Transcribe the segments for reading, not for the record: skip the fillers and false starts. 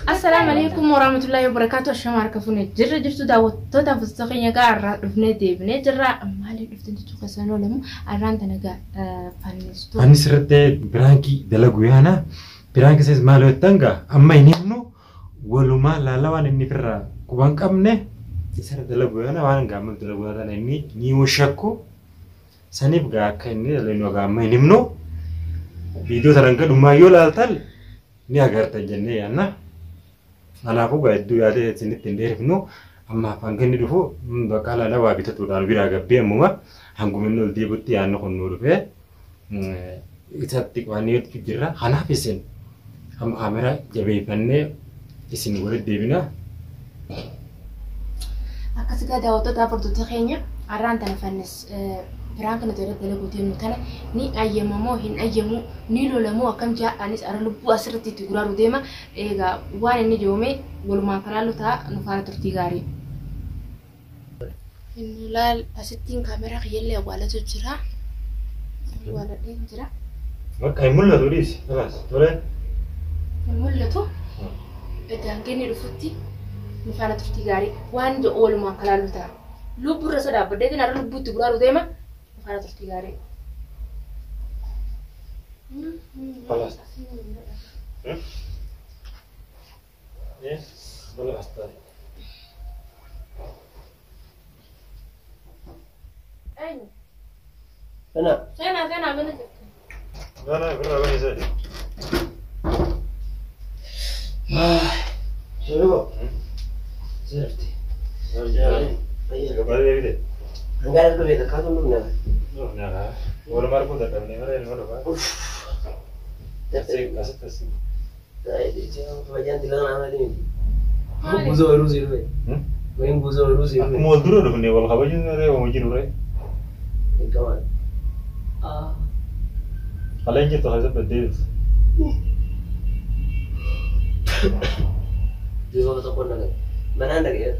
Assalaamu alaikum warahmatullahi wabarakatuh. Ashama harka fuune jirra jirtu daawwattoota fuuldura keenya gaa irraa dhufnee deebinee jirra. Maaliif dhuftan jechuu keessan oolamu arraan tana gaa fannistu. Anis irratti biraankii dalagu yaana. Biraankii isaas maal jettan gaa amma hin himnu walumaa laala waan inni ofirraa quban qabne isarra dalagu yaana waan gaa amma dalagu yaana inni ni shakku saniif gaa akka inni dalagu gaa amma hin himnu viidiyoo sanan gadhumaa yoo laaltan ni agartan jennee yaanna. Kanaafuu gaa hedduu yaada isinitti hin dheerifnu amma hanga inni dhufu bakka laala waa bitatuudhaan biraa gabbee ammuma hanguma inni ol deebi'utti yaanni kun nu dhufee isatti waan jirra. Kanaaf isin amma kaameraa jabeeffannee isin walitti deebina. Akkas gaa daawwattoota hordoftoota keenya arraan tana fannis biraan kana irratti dalaguu deemnu tana ni ayyamamoo hin ayyamu ni lolamoo akkam jaa anis ara lubbuu asirratti itti guraaru deema. Egaa waan inni joome walumaan kalaallu ta'a nu faana turtii gaarii. Inni laal asittiin kaameraa kiyyallee awwaalatu jira. Awwaaladheen jira. Bakka hin mul'atu dhiisi. Kalaas tole. Hin mul'atu. Egaa hanga inni dhufutti nu faana turtii gaarii waan jedhu walumaan kalaallu ta'a. Lubbuu irra isa dhaabbadheetiin ara lubbuu itti guraaru deema. Nu faana turtii gaarii. Kalaas. Bala as taa'e. Eenyu? Ana. Seenaa seenaa mana jirtu. Bala birraa bani isa. Solugo. Sirti. Gabaa deebite. Hangaara dhufe takkaatu dhufne. Walumaa arguu dadhabnee mara ilma dhufaa. Asitti asi. Fajaan dilaan amali miti. Guuzoo yeroo si dhufe. Wayin guuzoo yeroo si dhufe. Akkuma wal dura dhufne wal kabajuun ree wama jiru ree. Qaban. Qaleen jirtu keessa baddeebitu. Duuba tokko na gahe. Manaan dhagee.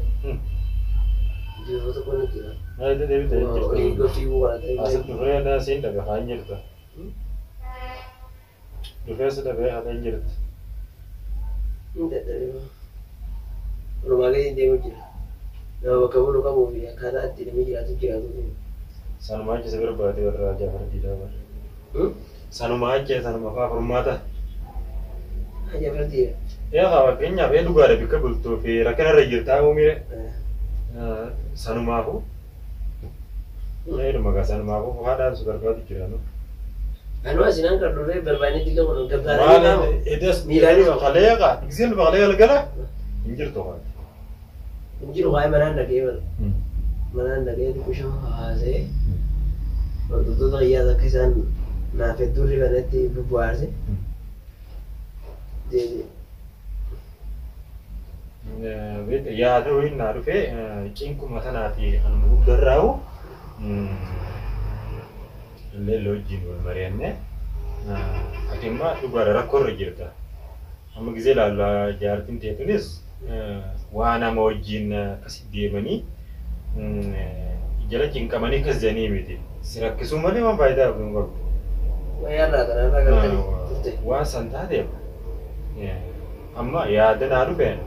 Duuba tokko na jira. Maal deebite Olii jirtu. gosti bu'uura ta'e. Asitti dhufee na siin dhabe haan jirtu. Dhufee si dhabee haan jirtu. Walumaa gadi deemu jira. Nama bakka bulu qabuu fi akkaataa itti namni jiraatu jiraatu. Sanumaa achi si barbaade warra Jaafar Diidaa bara. Sanumaa achi sanuma fa'aa furmaata. Jaafar Diidaa. Yaa fakkeenyaaf ee dhugaadha bikka bultuu fi rakkina irra jirtaa uumire sanumaafuu. Ee sanumaafuu haadhaan si barbaadu jira nu. Anuu asinaan kan dhufee barbaadne dila kun gabbaaranii Maal qabu. edas Miilaanis qalee qaa giseen qalee galgala hin jirtu qaa. Hin jiru waa'ee manaan dhagee bara. Manaan dhagee bishaan haasee hordoftoota kiyyaas akka isaan naaf hedduu rifanetti bubbu'aarse. Deebi'e. Yaada wayii naa dhufee cinquma tanaa fi anuma guddarraa'u illee wajjin wal mari'annee ati immoo dhugaadha rakkoo irra jirta. Amma gisee ilaallu jaartiin teetunis waa nama wajjin akkasi deemanii jala cinqamanii akkas jedhanii miti. Si rakkisuu malee waan faayidaa hin qabu. Wayyaa irraa kanarraa galtanii turte. Waan san taateef amma yaada naa dhufeen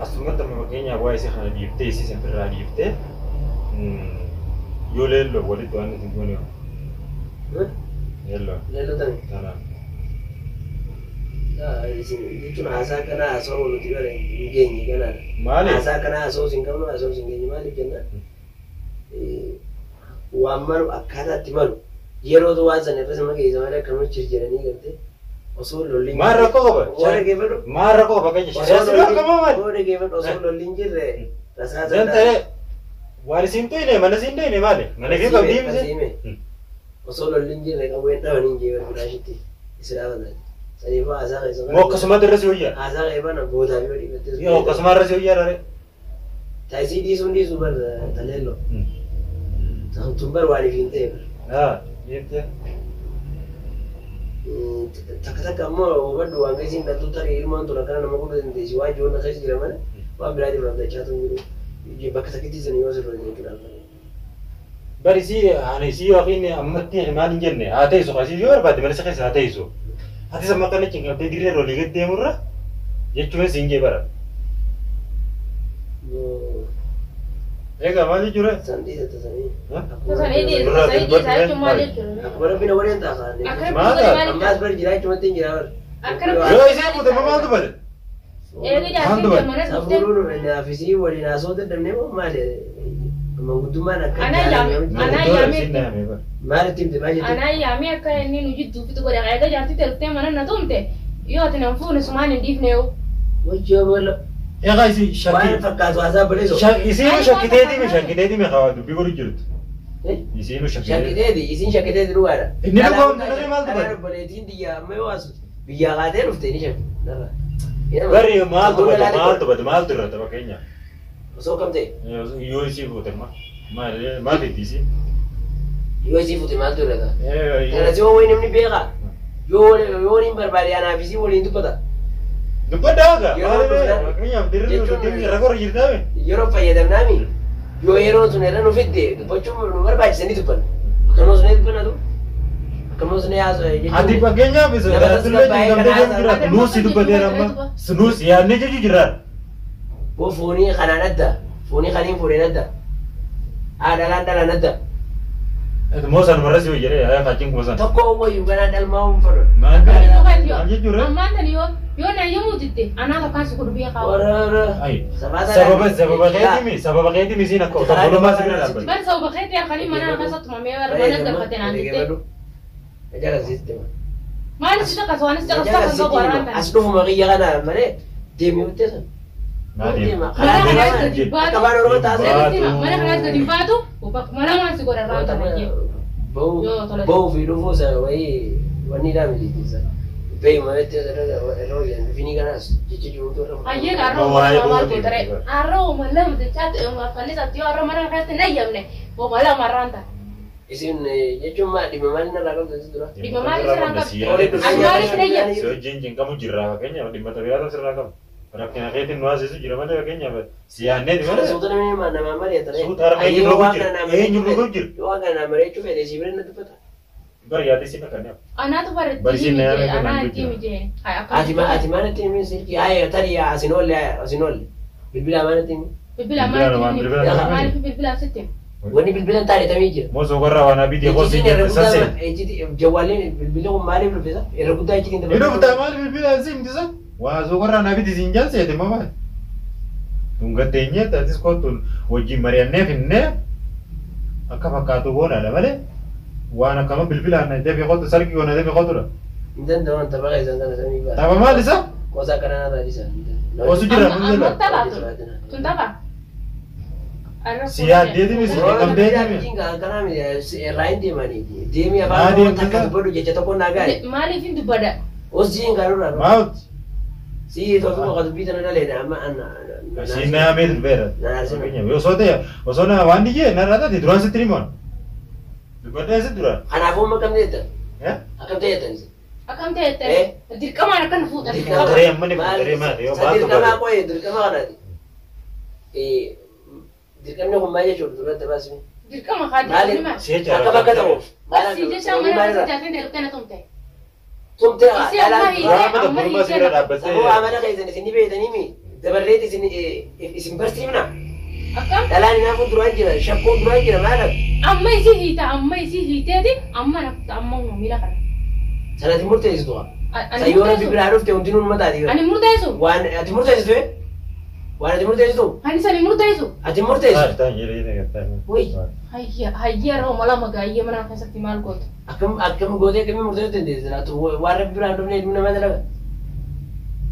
asumatti amma fakkeenyaaf waa isii kana dhiiftee isii san irraa dhiiftee yoo leelloo walitti waan nuti goone leelloo Leelloo tani. kanaaf. Jechuun haasaa akkanaa haasawuu nuti bara hin geenye kanaadha. Maali? Haasaa akkanaa haasawuu hin qabnu haasawuu hin geenye maaliif jennaan waan malu akkaataa itti malu yerootu waan sana irra sama geessa malee akkanuma jirjiranii gartee osoo lolli hin Maal rakkoo qaba? Osoo dhaggeeffadhu. Maal rakkoo qaba kan Osoo jechuudha? lolli Rakkoo maali? osoo dhaggeeffadhu osoo lolli hin jirre rasaasa Zan ta'e waan isiin ta'ine mana isiin ta'ine maali? Mana kee qabdii miti? Osoo lolli hin jirre qawween dhabanii hin jeeban firaashitti isa dhaabatan. Saniifuu haasaa keessa Moo akkasumatti irra si wayyaa? Haasaa keessa boodaa fi dhiibattee. Yoo akkasuma irra si wayyaa raree? Taayisii dhiisuun dhiisuu bar taleelloo. Tun bar waaniif hin ta'e bar. Haa jettee. Takka takka ammoo hubadhu waan keessa hin dhaltu tarii ilmaan tun akkana nama godhuu dandeessi waan jiroon keessa jira malee waan biraatiif ramdachaa tun jiru. Bakka takkitti sana yoo sirra jechuudha. Bari isii ani isii yookiin ammatti maal hin jenne haa teessu isii yoo barbaadde mana keessa haa teessu. Ati sama kana cinqamtee dirree olii gad deemurra jechuun siin jee bara. Egaa maal jechuudha? San dhiisa tasanii. Tasanii dhiisa jechuun maal jechuudha? Akkuma rabbi na waliin ta'a. Akka Maal rabbi ta'a? maal Ammaas bari jiraachumatti hin jira bara. Akka rabbi Yoo isii fuute maaltu bade? Eegi jaartiin mana dhuftee Safuun naafisii waliin haasoo dadhabnee moo maali? Manguddummaan akka Anaa yaame. Maal itti himte maal jette? Anaa yaamee akka inni nu jidduu fitu godhe. Eega jaartii dhuftee mana na tumte yoo ati nan fuune sumaan hin dhiifne yoo. Wajjii boolla. Egaa isii Waan shakkii. fakkaatu haasaa baleesoo. Isiinuu shakkiteetimi shakkiteetimi hawaa dubbii godhu jirtu. Isiinuu shakkiteeti. Shakkiteeti isiin shakkiteeti dhugaadha. Inni dhugaa malee maaltu bade? Dhalaan obboleettiin biyya amma yoo haasu biyyaa kaatee dhufte ni shakki. Bari maaltu bade maaltu bade maaltu irra fakkeenya. Osoo kam ta'e? Yoo isii fuute maal maal itti isii? Yoo isii fuute maaltu irra ta'a? Kana si wayii namni beekaa? Yoo waliin barbaade anaaf isii waliin dubbata. Dubbadhaa gaa Yeroo maal fakkeenyaaf dirree rakkoo irra jirtaame. Yeroo fayyadamnaami yoo yeroo sun irra nu fidde dubbachuun nu barbaachisanii dubbanna. Akkanuma sun dubbannatu akkanuma sun haasa'e Ati fakkeenyaaf tullee cinqamtee jiru jiraatu nuus si dubbateera amma nuus yaadnee jechuu jirra. Boo foonii kanaan adda foonii kaniin fuudheen adda haadhalaan dhalaan adda Moo sanumarra si jedhee yaa fakkeen kuma sana. tokko wayyuu ganaan dhalmaa hin fedhu. Maal maal jechuudha? Ammaan tani yoo yoo na yommuu didde anaa takkaan si godhu beekaa. Warra Ayi sababa sababa keetimi sababa keetimi isiin akka obbolummaa si bira dhaabbate. Bari sababa keetii halkanii mana keessa tumamee mana galfate naan jettee. Maal si caqas waan si caqas takka tokko warraan tani. As dhufuma kiyya kana malee deemee jettee sana. Naa deema. Mana kanaas gadi baatu. Akka afaan Oromoo taasise. Mana kanaas gadi baatu mana maan si godha irraan tani. Ba'uu fi dhufuu sana wayii wanni dhaa miti isa. Beeyuma jettee sana irra hojjan finii kanaas jecha jiruutu irra. Hayyee arroo maal godhare arroo malama jechaatti fannisaatti yoo arroo mana kanatti hin ayyamne malama irraan tani. Isin jechuun maal dhimma maal irraa qabdu dura? Dhimma maal isirraa qabdu? Ani maaliif hin ayyamne? Si wajjin cinqamu jirra fakkeenyaaf dhimma xabiyaata sirraa qabu. Rakkina keetiin nu haasisu jira malee fakkeenyaaf si yaadneeti malee. Suuta namni namaa mari'ata. Suuta harma eenyu dhuguu jira? Eenyu dhuguu jira? Yoo waan kana naa mari'achuu fedhe si bira na dubbata. Bari yaadde si fakkaanneef. Anaatu Bari bareetti siin na yaame anaa kanaan itti mijee. Ati maal itti himi silkii haa tarii asin oolle asin oolle bilbila maal itti himi? Bilbila maaliif bilbila sitti? Wanni bilbila hin taane tamii jira. Moo sokorraa waan abidii qorsii Ejjitiin irra jirte sansee. guddaa ejjitiin jawwaalleen bilbilli kun maaliif dhufe irra guddaa ejjitiin Inni dhuftaa maal bilbila siin tisa? Waa sokorraa waan abidii siin jalseete moo maal? Dhungatteenyee atis kottu wajjin mari'annee finnee akka fakkaatu goonaadha malee waan akkama bilbilaan dafee kottu sarki goona dafee kottudha. Hin danda'aman tapha keessan kana samii ba'a. Tapha maal isa? Qosaa kana naa taasisa. Qosu jira Amma mun jala. tapha tun tapha. Si yaaddeetimi si qabdeetimi. Irraa hin deemanii deemii afaan Oromoo takka dubbadhu jecha tokko naa gaari. Maaliif hin dubbadha? Osjiin gaarurraa. Maal? Si tofuma ka dubbii tana dhaleedha amma anna. Si naamee dhufeera. Yoo osoo ta'e osoo na waan dijee narraa taate duraan sitti himan. Dubbadhee si duraan. Kanaafuu amma akkam ta'ettan? Akkam ta'ettan? Akkam ta'ettan? Dirqamaan akkan fuudhan. Dirqama amma ni fuudhee maali yoo baatu Dirqama qoye dirqama kanaati. Dirqamni kun maal jechuudha duratti baasni? Dirqama kaadhi. Akka bakka ta'uuf. Asii jecha mana keessa jaatiin ta'e na tumte. Tumte dhaabbattee. Sababa amala keessan isin ni beektanii mi dabarreet isin isin barsiifna. Akkam? Dhalaan hinaafuun duraan jira shakkuun duraan jira maal? Amma isii hiita amma isii hiiteeti amma nafta amma miila kana. Sanatti murteessitu haa. Sayyoo rabbi biraa dhufte hundinuu nama taati. Ani murteessu. Waan ati murteessitu waan ati murteessitu. Ani sani murteessu. Ati murteessitu. Hayya hayya roo mala magaayyee mana keessatti maal gootu? Akkam akkam gootee akkamii murteessuu dandeessi? Waan rabbi biraa dhufne ilmi namaa dalaga.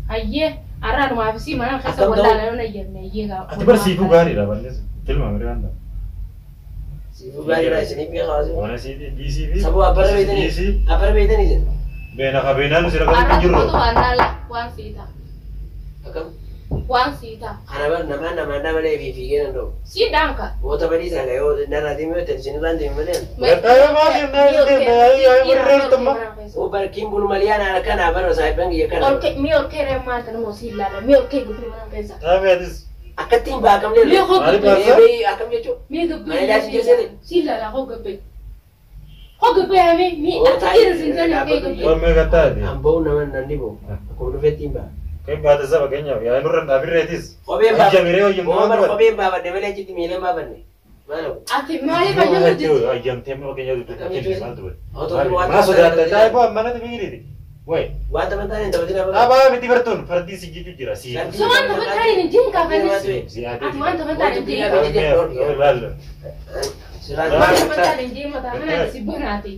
Hayyee arraanumaaf isii mana keessa wallaalaa yoo nayyamne hayyee gaafa. Ati bar siifuu gaariidha balleessu. Tilmaame waan ta'a. Siifuu gaariidha isinii beekaa. Waan asii dhiisii fi. Sababa abbara beektanii abbara beektanii jedhu. Beena qabeenaan si rakkatu hin jiru. Waan sii ta'a. Akkam? Waan sii ta'a. Kana bar namaan namaan dha malee fi fiigee danda'u. Sii dhaanka. Goota badiisaa yoo narraa deemee yoo ta'e isin irraan deemi malee. Gattaayo maal jennaan deemna yaa'ii warreen tumma. Oo barkiin bulu maliyaan akkana bara saahiban kiyya kana. Olkee mi olkee ree maal kana moo sii ilaala mi olkee gufii mana keessa. Taa'ee atis. Akkattiin baakamne. Mee hoo Maaliif gabbee. baasa? Mee akkam jechuun? Mee gabbee. Mana daasii jirseeti? Si ilaala hoo gabbee. Hoo gabbee hamee mee akka jira sin taane hoo gabbee. Waan meeqa taate? An ba'u nama namni ba'u. Akkuma dhufetti hin ba'a. Kan baate saba keenyaaf yaa nurra hin dhaabirreetis. Kopheen Ajjamiree hojii baafadhe. maal Kopheen baafadhe malee achitti miila hin baafanne. Maal hafu? Ati maaliif ayyamtu jirti? Ayyamtee amma keenyaa dudduuba maal ture? Otoo waan Maa sodaatta taa'ee bu'aa manatti biqiliti. Wayi. Waan taphataan hin taphatin hafa. Dhaabaa miti bartuun fardii si jechuu jira si. So waan taphataan hin jiru kaafanis. Si haatee. Ati waan taphataan hin jiru. Laallu. Waan taphataan hin jiru mataa mana si bonaati.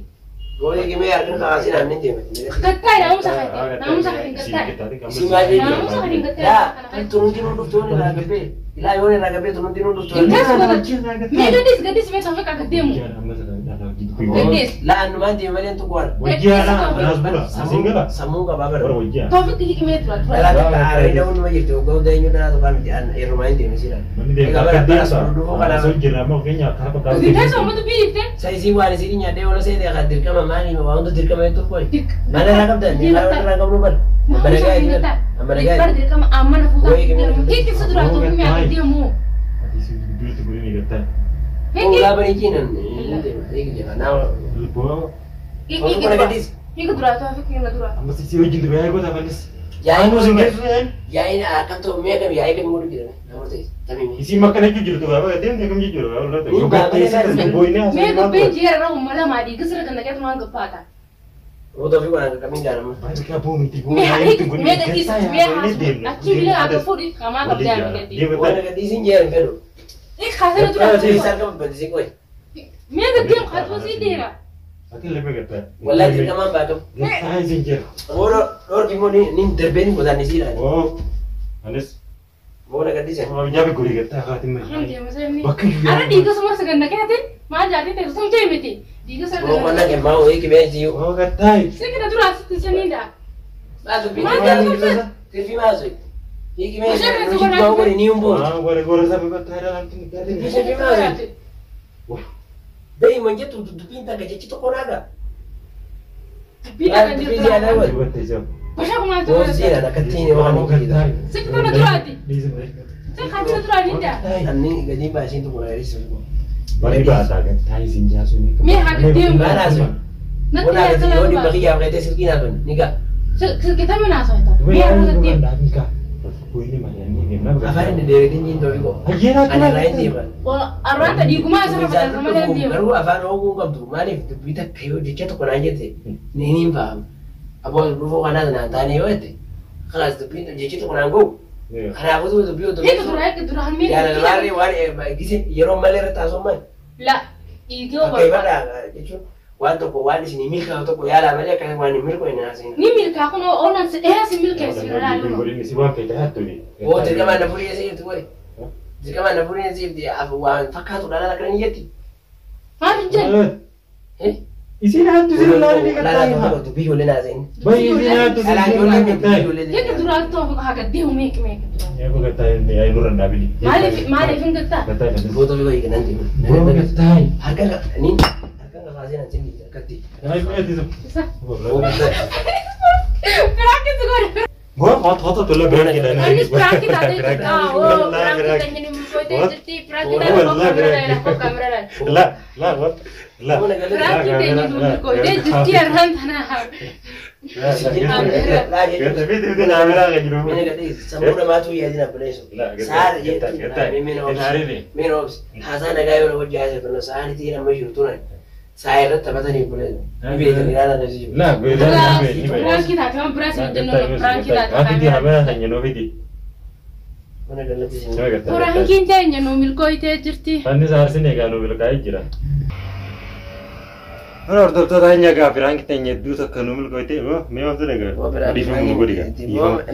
Goolii gimee harka kaasee naannoo deema. Gattaa naamusa kate naamusa kate gattaa. Si maal jechuudha? Naamusa kate gattaa. Yaa tunuti nu dhuftuun irraa gabbee. Ilaa yoo irraa gabbee tunuti nu dhuftuun. Intas godha. Mee gadis gadis mee tawfiq akka deemu. Gadis. Laa annumaan deema malee tuqu warra. Wajjiyaadha. Manaas bula. Asiin gala. Sammuun qabaa Warra bara. wajjiyaa. Tawfiq hiikmee tura tura. Dhalaa takka aaree dha'uun numa jirti. Waggaa hunda eenyu dhalaa tokko miti. Yeroo hin deeme siidhaan. Manni deema akka deemsa. Osoo jirra amma keenyaaf karaa bakka. Intas uummata biyyifte. Sa isii waan isin nyaadhee ola seetee kan dirqama maali waan hunda dirqama hedduu qoy. Mana irraa qabdan mana irraa qabnu bara. Amma nagaa jedhu. Amma nagaa Bar jedhu. dirqama amana fuutaa. Hiiki si duraa tawfiq mee akka deemu. Ati si gidduutti godhanii gattaa. Hiiki. Ulaa bani jiinan. Hiiki jira. Naa. Lubbuu. Osoo kana gadhiis. Hiiki duraa tawfiq na duraa. Amma si wajjin dubbii goota afanis. Yaa'iin Aanuu sin geessu yaa'in. Yaa'iin akkam ta'u mi'a kam yaa'ii kam godhu jira. Nama ta'e tamimi. Isin makkana jechuu jirtu gaafa deemte kam jechuu jiru. Yoo gattee si tasgabooyne Mee gabbee jeera rawu mala maadii gisira kan naqeetu waan gabbaata. Otoo fi waan akkamiin jaalama. Baay'ee boomiti Mee hiiki mee gadis mee haasu achi bilee akka fuudhi kamaa qabdee argate. Waan gadhiisiin jeeran fedhu. Hiiki kaasana dura. Isaan qabu badisii qoy. Mee gaddeen kaasuu sii deera. Ati illee gattaa. Wallaahi dirqamaan baakamu. Gattaa isin jira. Boora dhoorki immoo ni darbee ni godaanni siidhaan. Oo. Anis. Boora gadhiisan. Jaabe gorii gattaa kaatiin malee. Bakka iyyuu. Ara dhiiga suma sagan naqeetin maal jaatee ta'e sun ta'e miti. Dhiiga sana Boora qonnaa kemmaa wayii kibee siyyuu. Oo gattaa. Sikina dura asitti saniidha. Maasu Maal biitii. Tirfi maasu. Hiiki mee nuti bu'aa godhi ni humbooti. Waan warra goora sabe gattaa irraa namti Tirfi maasu. Beeyi man jettu dubbiin takka jechi tokko naaga. Dubbii dhagan jirtu. Bashaa kumaa Boora siidhaan akkattiin waan hin Gattaa. Sikina duraati. Sikina duraa ni Anni gadi baasiin tokko na hir'isuuf. Bari baasaa gattaa isin jaasuun. Mee haa deemu. Maal haasa'u? Natti Boona yaasala yoo dhimma kiyyaaf reetee silkii naa tuni ni ga'a. Silkitame naa soita. Mee haa deemu. Afaan inni dheeretiin jiin ta'uu koo. Ani irraa hin deema. Arraata dhiigumaa asirra facaasa malee hin deemu. Garuu afaan hooguu hin qabdu maaliif dubbii takka yoo jecha tokko naan jette ni hin fahamu. Aboo dhufuu kanaas naan taane yoo jette kanaas dubbiin jechi tokko naan gahu. Kanaafuu dubbii otoo Hiiki dura hiiki dura hammi. Jaalalmaarri waan gise yeroo malee irratti haasoo maali? La dhiigoo Akka barbaada. ibadhaa jechuun waan tokko waan isin milkaa'u tokko yaalaa malee akka waan hin milkoofne haasa'in. Ni milkaa kun oolan si dheeraa si milkeessi laalu. Oo dirqamaan na furii siifti godhe. Dirqamaan na furii siifti waan fakkaatu dhala akkana ni jetti. Maal hin jedhu? Isin hattu isin ilaalanii Laalaa gattaa. tokko dubbii ijoollee haasa'in. Baay'ee isin hattu isin Dhalaa ijoollee ilaalanii dubbii gattaa. ijoollee. Hiiki duraa toofu haa gaddeemu meeqi meeqi dura. Yaa gattaa yaa nurra hin dhaabini. Maaliif maaliif hin gattaa? Gattaa jedhanis. Goota fi wayii kanan deema. Boo gattaa. Harka ni harka kaasee nan sindi akkatti. Isa. Piraakis godhe. Boo hot hot tola biraanki dha. Anis piraakii taatee jirti. Oo piraakii tanyini mufoote jirti. Piraakii taatee koo kaamera laala koo kaamera laala. La la what la. Piraakii tanyini mufoote jirti arraan tanaa. Mina gadhiis sammuu namaatu yaadin abboleessu. Saara jettu mina obsi. Haasaa nagaa yoo hojii haasee tolu saanitii nama jiru turan saa irratti taphatanii obboleessu. Ni beekan ilaalaa na jiru. La Piraakii taatee waan biraas hin jennu piraakii taatee kaamera. Mana galatti sin. Piraankiin teenya nu milkooytee jirti. Fannis aarsin egaa nu milkaa'ee jira. Mana hordoftoota keenya egaa piraanki teenya hedduu takka nu milkooyte mee maaltu egaa dhiifama nu godhi egaa.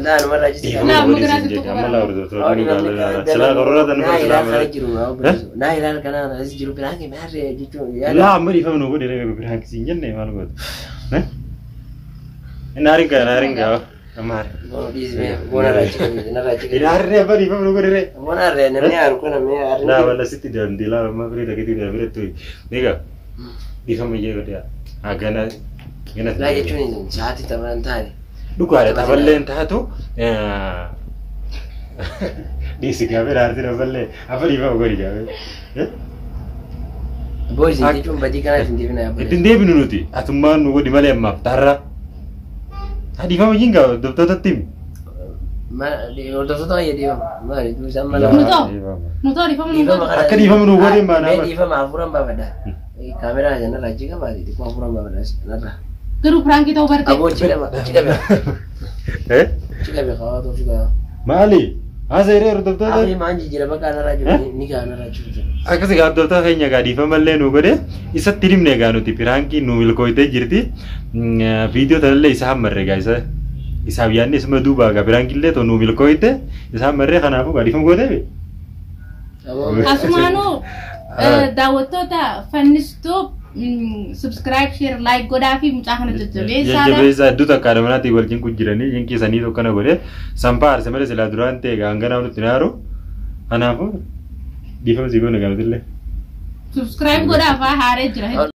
Laa, Dhiifama nu godhi mugraati isin jedhe tokko amma bara. laa hordoftoota nu gaala silaa karoora tan Naa silaa ilaal mala. kana jiru naa ilaal kana as jiru piraanki maarree jechuun Laa amma dhiifama nu godhi egaa piraanki siin jenne maal gootu. Inni aarin gaa aarin gaa amma aarin. Inni aarin amma dhiifama nu godhi ree. Boona arree namni aaru kana mee aarin. Laa wala sitti deemti laa amma firii takkiitti deemti tuyi. Egaa dhiifama iyyee godhe gana gana. Laa jechuun sa'aatii taphaan taane. Dhugaadha taphallee hin taatu. Dhiisi gaafee dhaartii namallee afa dhiifama godhi gaafee. Boys jechuun badii kanaa ittiin deebina Ittiin obboleessu. deebinu nuti atummaan nu godhi malee ammaaf taarraa. Dhiifama jingaa hordoftootatti himi. Hordoftoota kiyya dhiifama. Maali isaan mala. Nutoo. Nutoo dhiifama nu Dhiifama godhi. kana. Akka dhiifama nu godhi maanaa Mee bara. dhiifama hafuuraan baafadha. Kaameraa kanarraa achi qabaate xiqqoo hafuuraan baafadha kanarraa. Garuu piraankii ta'uu barte. Aboo achi qaba achi qabe Eh? achi qabe kaawwatu ofii qaba. Maali? Haasa hiree hordoftoota. Afri maan jijjiira bakka kanarraa jiru ni kanarraa jiru. Akkasii gaa hordoftoota keenya gaa dhiifamallee nu godhe isatti himne egaa nuti piraankii nu milkooytee jirti. Viidiyoo tanallee isa hammarre gaa isa isaaf yaadne isuma duubaa gaa piraankiillee too nu milkooyte isa hammarree kanaafuu gaa dhiifama gooteefi. Aboo Asumaanuu daawwattoota fannistuu subscribe, share, like godhaa fi mucaa kana jajjabeessaadha. Jajjabeessaa hedduu takka haadha manaatiin wal cinqu jiranii cinqii sanii tokkana godhe sampaa aarse malee silaa duraan ta'e gaa hanga namni nutti naaru kanaafuu dhiifama sii goone gaa nutillee. Subscribe godhaa faa haaree jira.